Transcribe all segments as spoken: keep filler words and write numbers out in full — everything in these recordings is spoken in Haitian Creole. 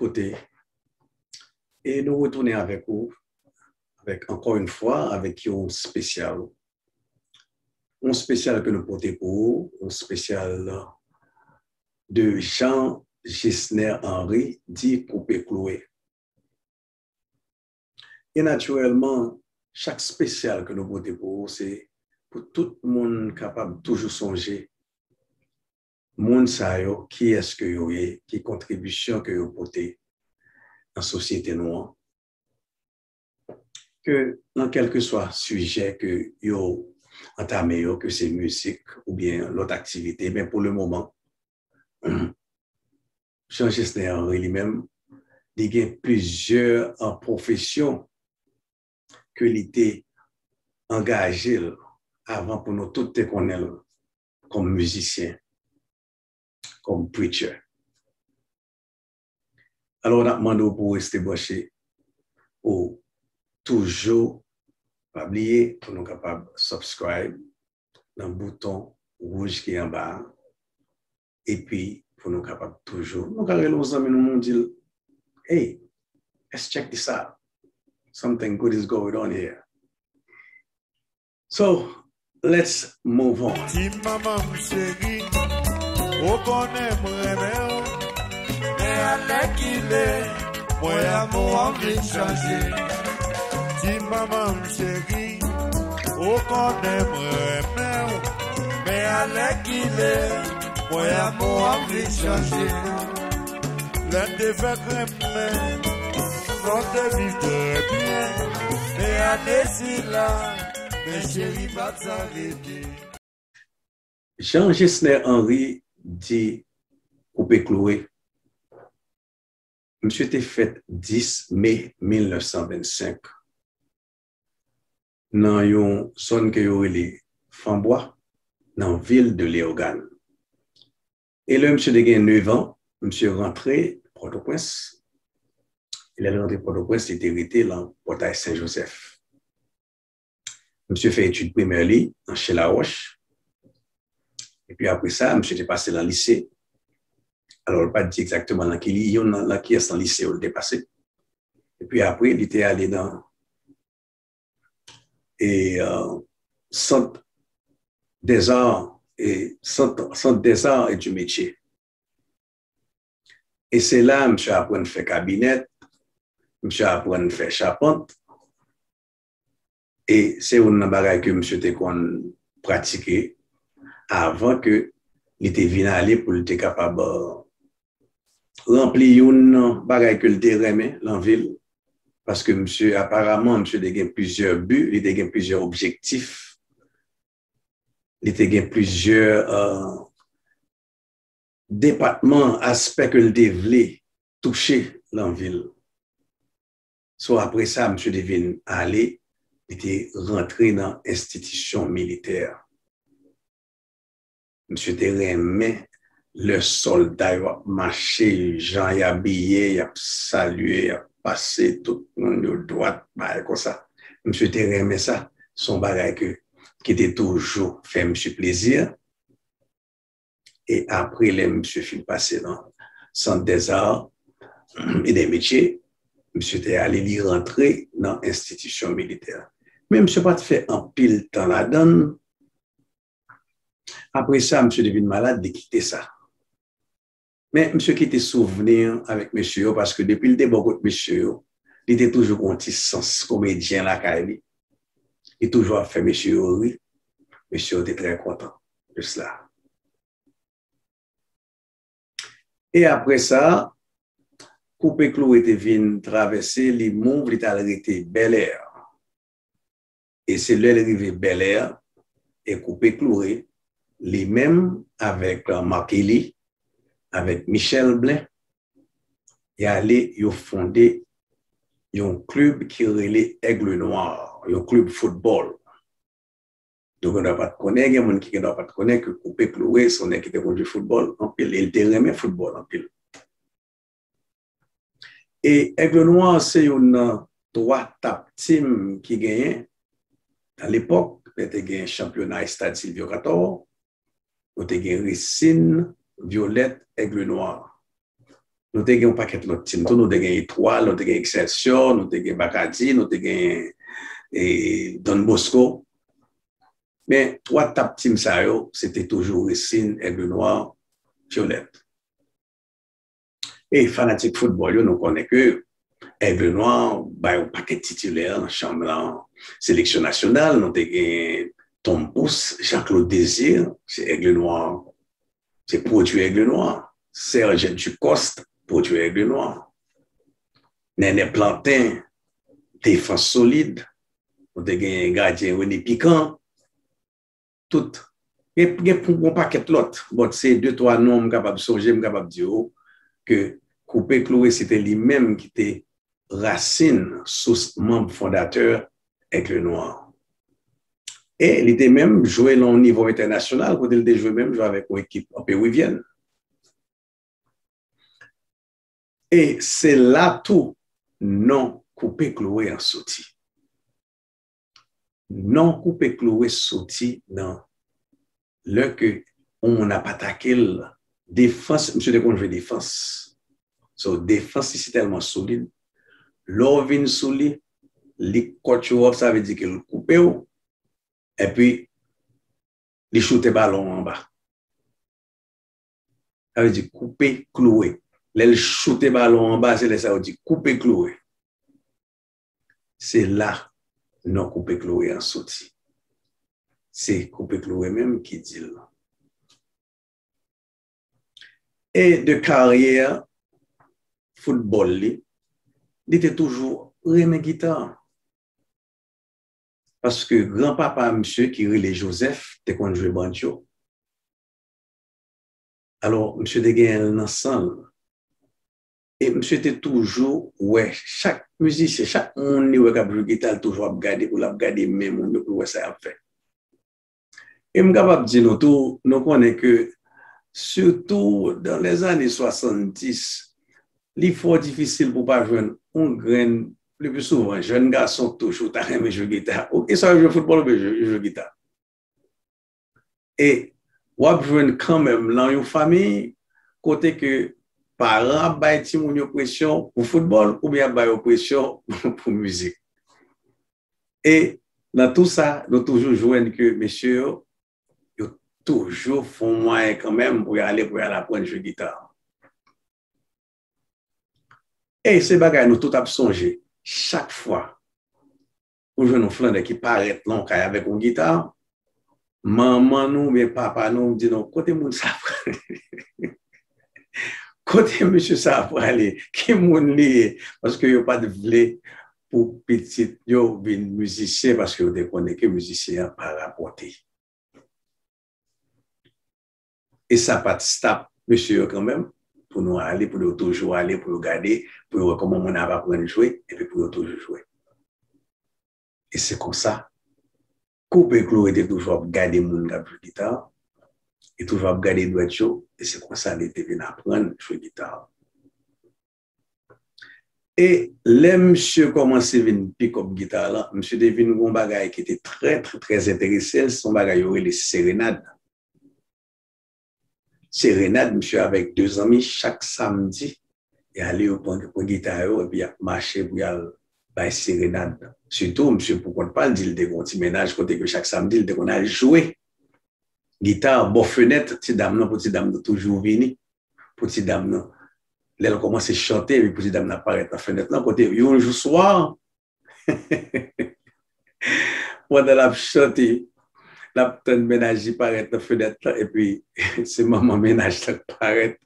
Kote. E nou retounen avèk ou, avèk, encore une fois, avèk yon spesyal. Yon spesyal ke nou pote pou ou, yon spesyal de Jean Gesner Henry, di Koupe Kloure. E natirèlman, chak spesyal ke nou pote pou ou, se pou tout moun kapab toujou sonje moun sa yo, kiyès ke yo ye, ki kontribisyon ke yo pote nan sosyete nou an, ke nan kèlkeswa sijè ke yo antame yo, ke se mizik oubyen lòt aktivite, men pou le moman, Jean Gesner Henry li menm, li gen plizyè, uh, pwofesyon ke li te angaje l avan pou nou tout te konnen l kòm mizisyen, kòm preacher. Alò, n ap mande w pou w reste branche, pou toujou pa bliye pou nou kapab subscribe nan bouton wouj ki anba a, epi pou nou kapab toujou, nou ka rele yon zanmi nou, nou di l, "Hey, let's check this out. Something good is going on here." So, let's move on. Ti manman m cheri, ou konnen m renmen w. Men alèkile, mwen amou an vin chanje. Ti manman m cheri, ou konnen m renmen w. Men alèkile, mwen amou an vin chanje. Lè n te fèk renmen, nou te viv trè byen. Men ane sila, men cheri pa t sa rete. Jean Gesner Henry di Koupe Kloure. Misye te fèt dis me mil nèf san vennsenk nan yon zòn ke yo rele Fanbwa, nan vil de Leyogàn. E lè misye te gen nèf an, misye rantre Pòtoprens. E lè l rantre Pòtoprens, li te rete nan Pòtay Sen Jozèf. Misye fè etid primè li nan Chen Lawòch. Epi apre sa, misye te pase nan lise. Alò, l pa t di egzakteman nan ki li, youn nan, nan kiyès nan lise yo l te pase. Epi apre, li te ale nan, e, euh, Sant dèzar, e, Sant, Sant dèzar e di metye. E se la, misye aprann fè kabinèt, misye aprann fè chapant, e se youn nan bagay ke misye te konn pratike avan ke li te vin ale pou li te kapab, euh, ranpli youn nan bagay ke li te renmen nan vi l, paske misye, aparaman, misye te gen plizyè bi, li te gen plizyè objektif, li te gen plizyè, euh, depatman, aspè ke l te vle touche nan vi l. So, apre sa, misye te vin ale, li te rantre nan enstitisyon militè. Misye te renmen lè sòlda yo ap mache, jan y abiye, y ap salye, y ap pase, tout moun yo dwat, bagay konsa. Misye te renmen sa. Se yon bagay ke, ki te toujou fè misye plezi. E apre, lè misye fin pase nan Sant dèzar e dè metye, misye te ale, li rantre nan enstitisyon militè. Men misye pa t fè anpil tan ladan l. Apre sa, misye te vin malad, li kite sa. Men misye kite souvni avèk mesye yo, paske depi l te bò kot mesye yo, li te toujou gen yon ti sans komedyen lakay li. Li toujou ap fè mesye yo ri. Mesye yo te trè kontan de sela. E apre sa, Koupe Kloure te vin travèse, li move, li t al rete Bèlè. E se lè l rive Bèlè, e Koupe Kloure, li menm avèk, euh, Marc Élie, avèk Michel Blain, y ale, yo fonde yon klib ki rele Aigle Noir, yon klib foutbòl. Nou gendwa pa t konnen, gen moun ki gendwa pa t konnen ke Koupe Kloure se yon nèg ki te konn jwe foutbòl anpil, e l te renmen foutbòl anpil. E Aigle Noir se youn nan twa top team ki genyen nan lepòk, lè te gen chanpyona Estad Sylvio Cator, nou te gen Racing, Violette, Aigle Noir. Nou te gen yon pakèt lòt tim tou, nou te gen Etwal, nou te gen Excelsior, nou te gen Bakadi, nou te gen e, Don Bosco. Men twa top tim sa yo, se te toujou Racing, Aigle Noir, Violette. E fanatik foutbòl yo, nou konnen ke Aigle Noir bay yon pakèt titilè nan chanm nan seleksyon nasyonal. Nou te gen Tom Pouce, Jean-Claude Désir, se Aigle Noir, se pwodui Aigle Noir. Serge Ducoste, pwodui Aigle Noir. Nènè Plantin, defans solid. Nou te gen gadyen René Pican. Tout. Gen, gen pou yon pakèt lòt, but se de twa non m kapab sonje, m kapab di w ke Koupe Kloure se te li menm ki te rasin, sous, manm fondatè Aigle Noir. E li te menm jwe lan yon nivo entènasyonal, kote li te jwe menm jwe avèk yon ekip an pewivyèn. E se la tou non Koupe Kloure an soti. Non Koupe Kloure soti nan lè ke yon moun ap atake l, defans, misye te konn jwe defans. So, defans li se tèlman solid. Lè w vin sou li, li cut you off, sa vle di ke l koupe w, epi li choute balon an anba. Sa vle di koupe kloure. Lè l choute balon anba, se lè sa yo di koupe kloure. Se la non Koupe Kloure an soti. Se Koupe Kloure menm ki di l. E de karyè foutbòl li, li te toujou renmen gita. Paske granpapa misye ki rele Joseph te konn jwe bandjo. Alò, misye te genyen l nan san l. E misye te toujou wè chak mizisyen, chak moun li wè k ap jwe gita, l toujou ap gade pou l ap gade men moun yo pou l wè sa y ap fè. E m kapab di nou tou, nou konnen ke, sitou dans les années soixante-dix, li fò difisil pou w pa jwenn yon grenn, le pli souvan, jèn gason toujou ta renmen jwe gita. Ou, ke sa yo jwe foutbòl oubyen jwe, jwe gita. E w ap jwenn kanmenm lan yon fanmi kote ke paran ap bay timoun yo presyon pou foutbòl oubyen ap bay yo presyon pou mizik. E nan tou sa, nou toujou jwenn ke mesye yo, yo toujou fè yon mwayen kanmenm pou y ale, pou y al aprann jwe gita. E se bagay nou tout ap sonje. Chak fwa ou jwenn yon flannè ki parèt lan yon kay avèk yon gita, manman nou oubyen papa nou di nou, "Kote moun sa prale? Kote mesye sa prale? Ki moun li ye?" Paske yo pa t vle pou pitit yo vin mizisyen, paske yo te konnen ke mizisyen an pa rapòte. E sa pa t stop mesye yo kanmenm, pou nou ale, pou yo toujou ale, pou yo gade, pou yo wè kòman moun ap aprann jwe, epi pou yo toujou jwe. E se konsa, Koupe Kloure te toujou ap gade moun k ap jwe gita, e toujou ap gade dwèt yo, e se konsa li te vin aprann jwe gita. E lè misye kòmanse vin pick up gita lan, misye te vin gon bagay ki te trè, trè, trè enterese l, se yon bagay yo rele serenad. Serenad, misye avèk de zanmi, chak samdi, y ale, yo pran, pran gita yo, epi y ap mache pou y al bay serenad. Sitou, misye pou kont pa l, di l te gon ti mennaj kote ke chak samdi, l te konn al jwe gita bò fenèt ti dam nan, pou ti dam nan toujou vini, pou ti dam nan, lè l kòmanse chante, epi pou ti dam nan parèt nan fenèt lan, kote yon jou swa, pandan l ap chante, l ap tann mennaj li parèt nan fenèt lan, epi se manman mennaj lan k parèt.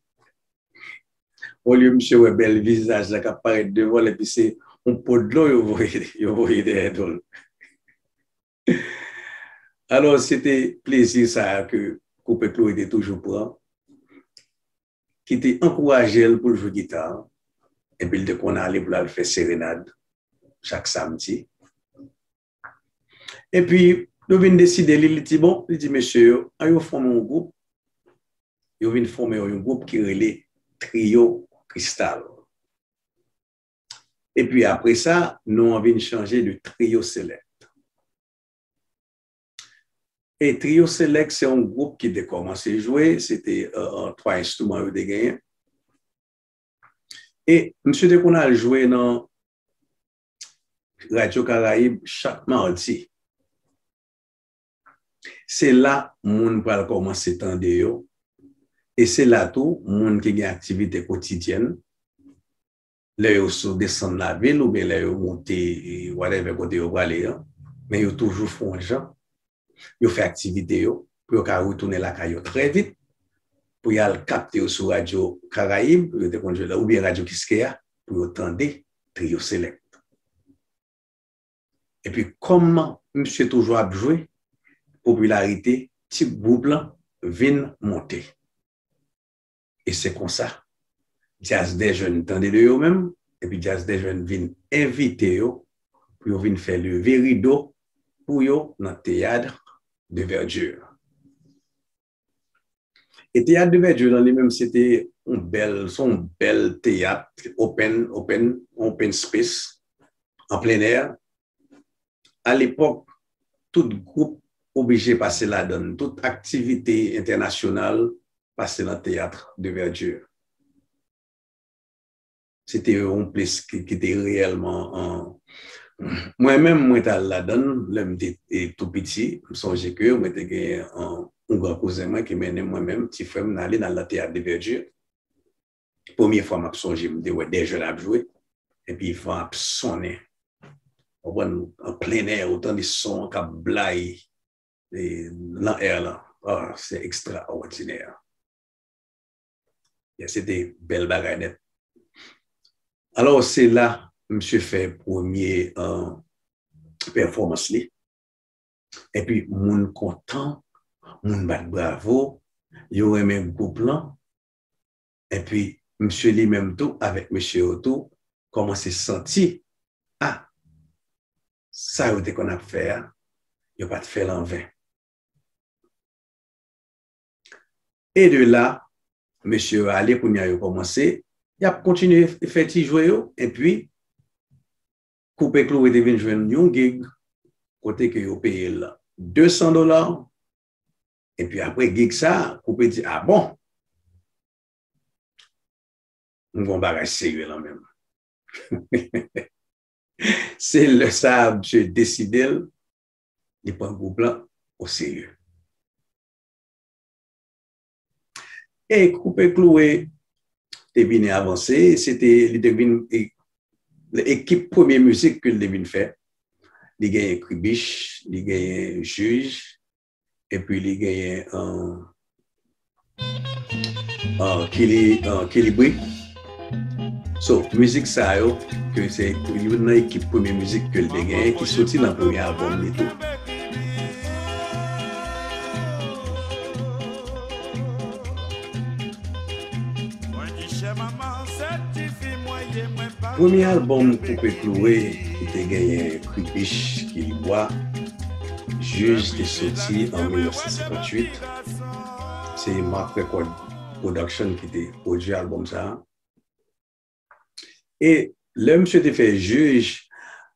Olye misye wè bèl vizaj la k ap parèt devan l, epi se yon po dlo yo voye, yo voye dèyè do l. Alò, se te plezi sa a ke Koupe Kloure te toujou pran, ki te ankouraje l pou l jwe gita, epi l te konn ale pou l al fè serenad chak samdi. Epi, yo vin deside li, li di, bon, li di mesye yo, an yo fòme yon gwoup, yo vin fòme yon gwoup ki rele Trio Cristal. Epi apre sa, non an vin chanje de Trio Select. E Trio Select, se yon gwoup ki te kòmanse jwe, se te, euh, twa enstriman yo te genyen. E misye te konn al jwe nan Radyo Karayib chak madi. Se la moun pral kòmanse tande yo. E se la tou moun ki gen aktivite kotidyèn, lè yo sou desann lavil oubyen lè yo moute, e, whatever kote yo prale an, men yo toujou fè yon jan, yo fè aktivite yo, pou yo ka retounen lakay yo trè vit, pou y al kapte yo sou Radyo Karayib, yo te konn jwe la, oubyen Radyo Kiskeya, pou yo tande Trio Select. Epi kòm misye toujou ap jwe, popilarite ti gwoup lan vin monte. E se konsa, Djaz dè Jèn tande de yo menm, epi Djaz dè Jèn vin envite yo pou yo vin fè leve rido pou yo nan Théâtre de Verdure. E Théâtre de Verdure lan li menm, se te yon bèl, se yon bèl teyat, open, open, open space, an plen è. Alepòk, tout gwoup oblije pase ladan l, tout aktivite entènasyonal pase nan Théâtre de Verdure. Se te yon plis ki, ki te reyèlman, an, mwen menm, mwen t al ladan l lè m te, e, tou piti. M sonje ke mwen te gen, an, yon gran kouzen mwen ki mennen mwen menm, ti frè m, n ale, n al nan Théâtre de Verdure. Premye fwa m ap sonje, m te wè dè jèn ap jwe, epi van ap sonnen. Ou konprann, an plen è, ou tande son an k ap blayi, e, nan è lan. Ah, se ekstraòdinè. Ya, se te bèl bagay nèt. Alò, se la, misye fè premye, an, pèfòmans li. Epi, moun kontan, moun bat bravo, yo renmen gwoup lan. Epi, misye li menm tou, avèk mesye yo tou, kòmanse santi, a, sa yo te konn ap fè a, yo pa t fè l anven. E de la, mesye yo ale, kounye a yo kòmanse, y ap kontinye fè ti jwe yo, epi Koupe Kloure te vin jwenn yon gig, kote ke yo peye l de san dola, epi apre gig sa, Koupe di, a bon, m gon bagay serye lan men m. Se lè sa a, misye deside l, li pran gwoup lan oserye. E Koupe Kloure te vin avanse, se te, li te vin, e, ekip premye mizik ke l te vin fè. Li genyen Kribich, li genyen Jij, epi li genyen, an, an, Kili, an, Kilibri. So, mizik sa yo, ke se youn nan ekip premye mizik ke l te genyen, ki soti nan premye albòm li tou. Premye albòm Koupe Kloure, ki te genyen Kribich, Kilibwa, Jij, te soti an mil nèf san senkantuit. Se Mark Record Production ki te pwodui albòm sa a. E lè misye te fè Jij,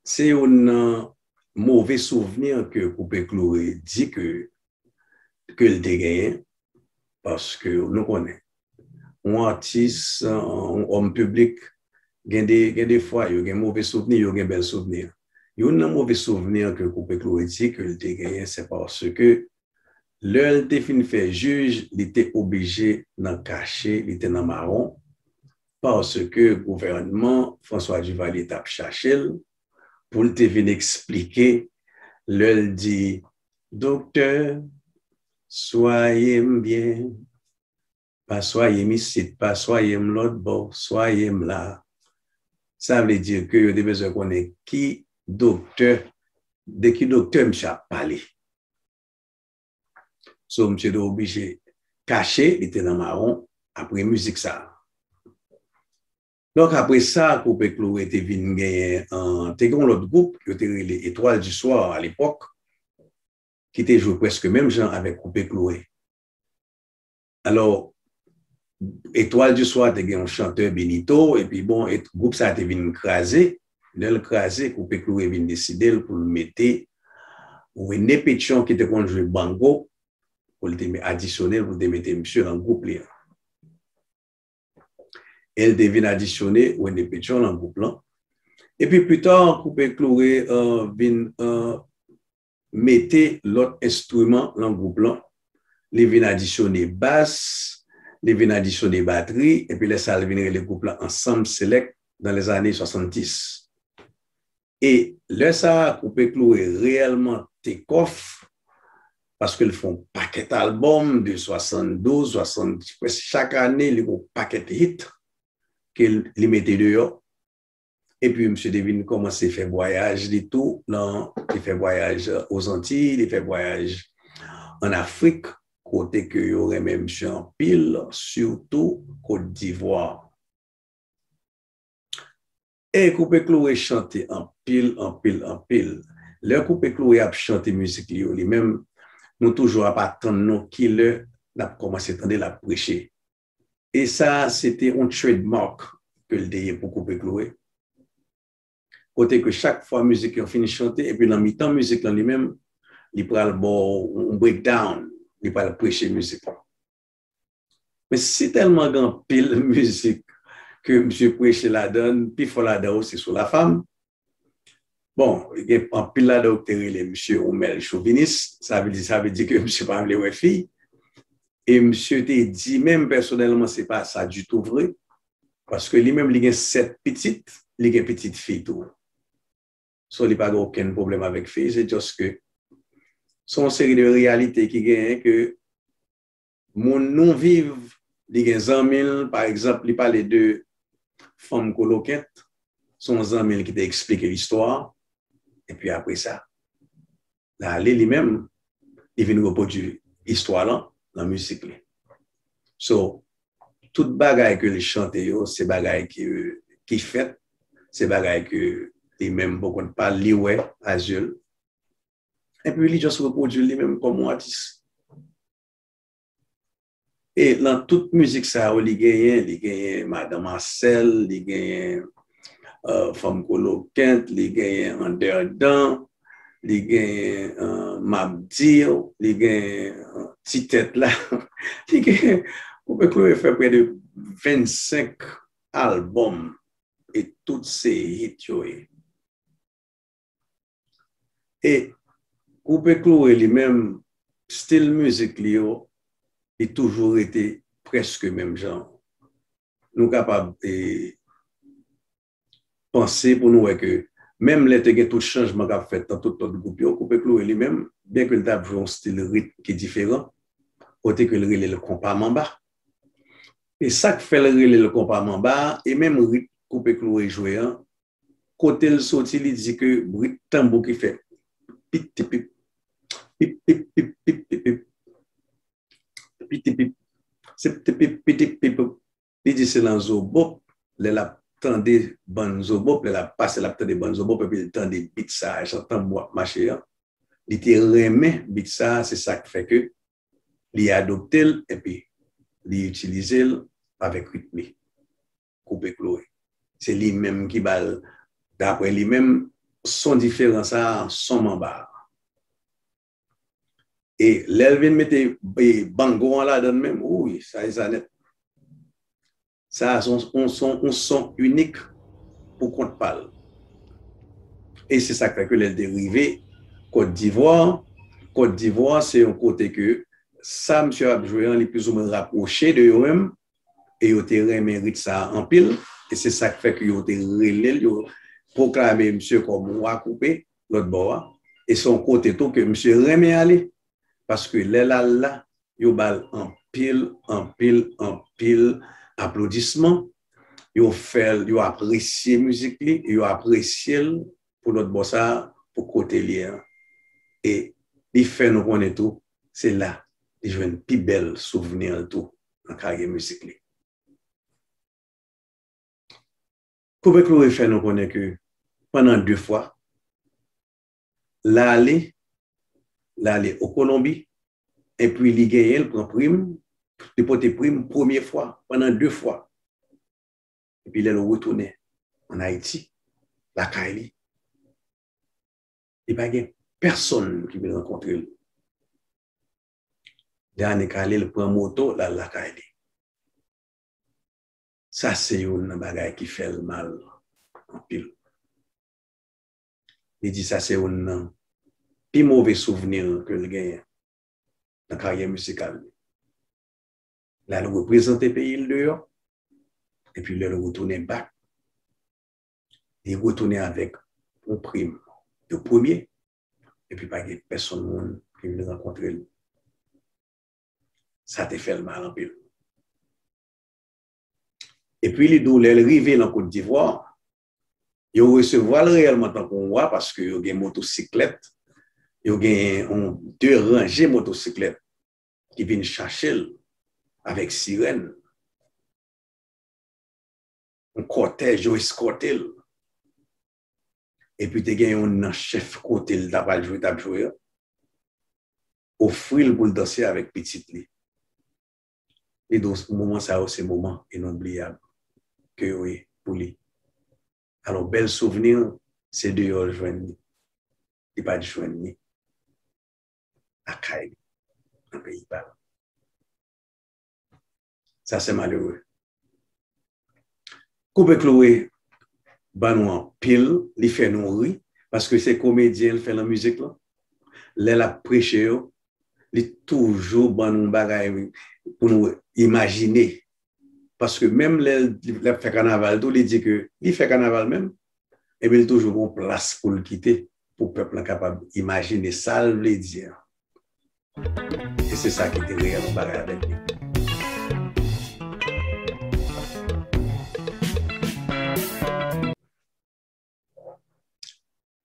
se youn nan move souvni ke Koupe Kloure di ke, ke l te genyen, paske nou konnen, yon atis, yon òm piblik, gen de, gen de fwa, yo gen move souvni, yo gen bèl souvni. Youn nan move souvni ke Koupe Kloure di ke l te genyen, se paske lè l te fin fè Jij, li te oblije nan kache, li te nan mawon, paske gouvènman François Duvalier t ap chache l pou l te vin eksplike lè l di, "Doktè, swaye m byen, pa swaye m isit, pa swaye m lòt bò, swaye m la." Sa vle di ke yo te bezwen konnen ki doktè, de ki doktè misye ap pale. So, misye te oblije kache, li te nan mawon, apre mizik sa a. Donk, apre sa, Koupe Kloure te vin genyen, an, te gen yon lòt gwoup, yo te rele Etoile du Soir alepòk, ki te jwe prèske menm jan avèk Koupe Kloure. Alò, Etoile du Soir te gen yon chantè, Benito, epi bon, et, gwoup sa te vin kraze. Lè l kraze, Koupe Kloure vin deside l pou l mete René Pétion ki te konn jwe bango, pou l te me-, adisyone l, pou l te mete misye nan gwoup li an. E l te vin adisyone Wendy Petion nan gwoup lan. Epi pita, Koupe Kloure, euh, vin, euh, mete lòt enstriman nan gwoup lan. Li vin adisyone bas, li vin adisyone batri, epi lè sa a, li vin rele gwoup lan Ensemble Select dans les années soixante-dix. E lè sa a, Koupe Kloure reyèlman take off, paske l fè yon pakèt albòm de swasanndouz, swasanndis, prèske chak ane, li gen yon pakèt hit ke l, li mete deyò. Epi misye te vin kòmanse fè vwayaj li tou, nan, li fè vwayaj Ozantiy, li fè vwayaj ann Afrik, kote ke yo renmen misye anpil, sitou Kot Divwa. E Koupe Kloure chante anpil, anpil, anpil. Lè Koupe Kloure ap chante mizik li yo, li menm, nou toujou ap atann nou kilè n ap kòmanse tande l ap preche. E sa, se te yon trademark ke l te ye pou Koupe Kloure. Kote ke chak fwa mizik yo fin chante, epi nan mitan mizik lan li menm, li pral ba w yon breakdown, li pral preche mizik lan. Men si tèlman gen anpil mizik ke misye preche ladan l, pifò ladan yo se sou lafanm. Bon, gen anpil ladan yo ki te rele misye yon mèl chovinis, sa vle di, sa vle di ke misye pa vle wè fi. E misye te di menm pèsonèlman se pa sa ditou vre, paske li menm li gen sèt pitit, li gen pitit fi tou. So li pa gen okenn pwoblèm avèk fi, se just ke se yon seri de reyalite ki genyen ke moun nou viv, li gen zanmi l, pa egzanp, li pale de Fanm Kolokent, se yon zanmi l ki te eksplike listwa, epi apre sa, l ale li menm, li vin repwodui istwa lan nan mizik li. So, tout bagay ke li chante yo, se bagay ki, ki fèt, se bagay ke li menm pou kont pa l, li wè a zye l. Epi li just repwodui li menm kòm yon atis. E nan tout mizik sa yo, li genyen, li genyen Madan Masèl, li genyen, euh, Fanm Kolokent, li genyen Andèdan, li genyen, euh, M ap di w, li genyen, euh, Ti Tèt la, li genyen, Koupe Kloure fè prè de vennsenk albòm, e tout se hit yo ye. E Koupe Kloure li menm, stil mizik li yo, li toujou rete prèske menm jan. Nou kapab, e, panse pou nou wè ke menm lè te gen tout chanjman k ap fèt nan tout lòt gwoup yo, Koupe Kloure li menm, byenke l t ap jwe yon stil ritm ki diferan, kote ke l rele l konpa manba. E sa k fè l rele l konpa manba, e menm ritm Koupe Kloure jwe an, kote l soti, li di ke rit tanbou ki fè pit ti pip, pip, pip, pip, pip, pip, pip, pit ti pip, sip ti pip, pit ti pip, li di se nan zobop, lè l ap tande bann zobop, lè l ap pase, l ap tande bann zobop, epi l tande bit sa a, jan tanbou ap mache an. Li te renmen bit sa a, se sa k fè ke li adopte l, epi li itilize l avèk ritm li. Koupe Kloure. Se li menm ki ba l, daprè li menm, son diferan sa a, son manba a. E lè l vin mete, e, bango an ladan l menm, wi, sa e sa nèt. Sa a se yon, yon son, yon son inik pou kont pa l. E se sa k fè ke lè l te rive Kot Divwa, Kot Divwa se yon kote ke sa misye ap jwe an, li plizoumwen rapwoche de yo menm, e yo te renmen rit sa a anpil, e se sa k fè ke yo te rele l, yo pwoklame misye kòm wa koupe lòt bò a, e se yon kote tou ke misye renmen ale, paske lè l al la, yo ba l anpil, anpil, anpil aplodisman, yo fè l, yo apresye mizik li, yo apresye l pou lòt bò sa a, pou kote l ye an. E li fè nou konnen tou, se la li jwenn pi bèl souvni l tou nan karyè mizik li. Koupe Kloure fè nou konnen ke pandan de fwa, l ale, l ale o Kolonbi, epi li genyen, l pran prim, li pote prim premye fwa, pandan de fwa. Epi lè l retounen ann Ayiti, lakay li, li pa gen pèsonn ki vin rankontre l. Dani Kale, l pran moto, l al lakay li. Sa se youn nan bagay ki fè l mal anpil. Li di sa se youn nan pi move souvni l ke l genyen nan karyè mizikal li. L al reprezante peyi l deyò, epi lè l retounen back, li retounen avèk yon prim de premye, epi pa gen pèsonn moun ki vin rankontre l. Sa te fè l mal anpil. Epi li di w lè l rive nan Kot Divwa, yo resevwa l reyèlman tankou yon wa paske yo gen motosiklèt, yo gen yon de ranje motosiklèt ki vin chache l avèk sirèn, yon kòtèj, yo eskòte l. Epi te gen youn nan chèf kote l ta pral jwe, t ap jwe an, ofri l pou l danse avèk pitit li. Li di w moman sa yo se moman inoubliyab ke yo ye pou li. Alò, bèl souvni, se deyò l jwenn li. Li pa t jwenn li lakay li, nan peyi pa l. Sa se malere. Koupe Kloure ban nou anpil, li fè nou ri, paske se komedyen l fè nan mizik lan. Lè l ap preche yo, li toujou ban nou bagay pou nou imajine. Paske menm lè l, lè l ap fè kanaval tou, li di ke li fè kanaval menm, epi l toujou gon plas pou l kite, pou pèp lan kapab imajine sa l vle di an. E se sa ki te reyèl yon bagay avèk li.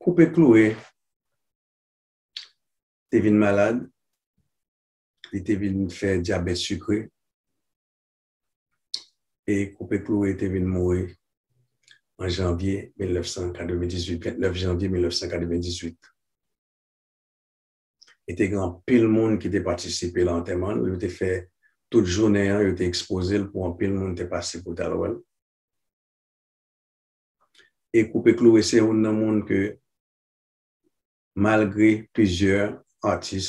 Koupe Kloure te vin malad, li te vin fè dyabèt sikre, e Koupe Kloure te vin mouri an janvye mil nèf san katrevendizuit, vennèf janvye mil nèf san katrevendizuit. E te gen anpil moun ki te patisipe nan antèman l, yo te fè tout jounen an, yo te ekspoze l pou anpil moun te pase pou t al wè l. E Koupe Kloure se youn nan moun ke, malgre plizyè atis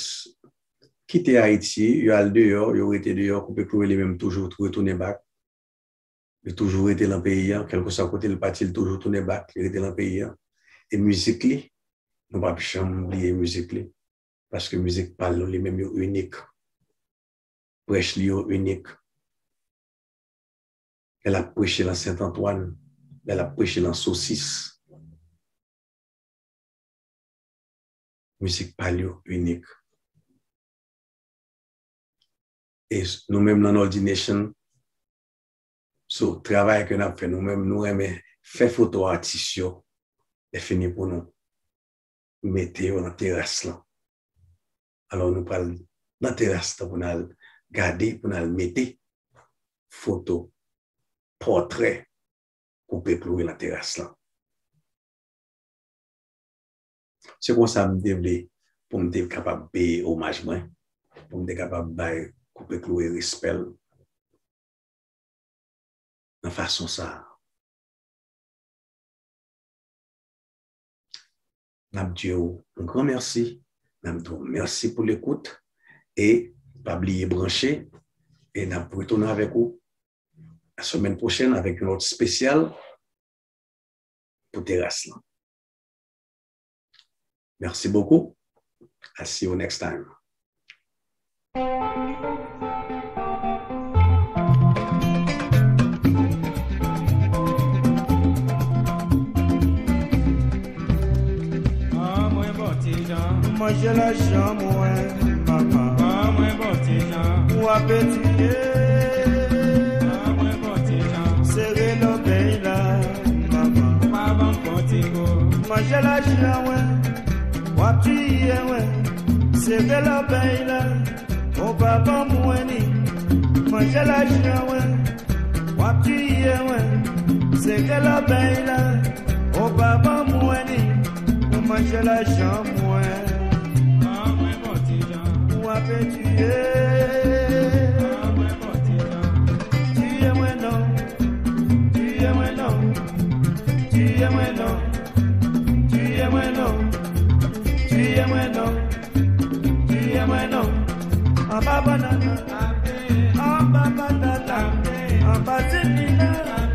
kite Ayiti, yo al deyò, yo rete deyò, Koupe Kloure li menm toujou retounen back. Li toujou rete nan peyi a, kèlkeswa kote l pati, li toujou tounen back, li rete nan peyi a. E mizik li, nou p ap janm bliye mizik li, paske mizik pa l yo li menm yo inik. Prèch li yo inik. Lè l ap preche nan Sent Antwàn, lè l ap preche nan Sosis, mizik pa l yo inik. E s-, nou menm nan Nordination, so, travay ke n ap fè, nou menm, nou renmen fè foto atis yo, lè fini pou nou mete yo nan teras lan. Alò, nou pral nan teras lan pou n al gade, pou n al mete foto, pòtrè Koupe Kloure nan teras lan. Se konsa m te vle pou m te kapab peye omaj mwen, pou m te kapab bay Koupe Kloure respè l nan fason sa a. N ap di w yon gran mèsi, n ap di w mèsi pou lekout, e pa bliye branche, e n ap retounen avèk ou la semèn pwochèn avèk yon lòt espesyal pou teras lan. Merci beaucoup. I'll see you next time. Ban mwen bon ti jan. Manje lajan mwen, mama. Ban mwen bon ti jan. Pou apeti ye. Ban mwen bon ti jan. Sere lòbèy la, mama. Ou pa ban m bon ti kou. Manje lajan mwen. W ap tiye mwen. Sere lòbèy la. Ou pa ban mwen li. Manje lajan mwen. W ap tiye mwen. Sere lòbèy la. Ou pa ban mwen li. Ou manje lajan mwen. Ban mwen bon ti jan. Ou apeti ye. Ban mwen bon ti jan. Tiye mwen non. Tiye mwen non. Tiye mwen non. Tiye mwen non. Tiye mwen non. Tiye mwen non. Anba bannann nan. Anba patat la. Anba zimina.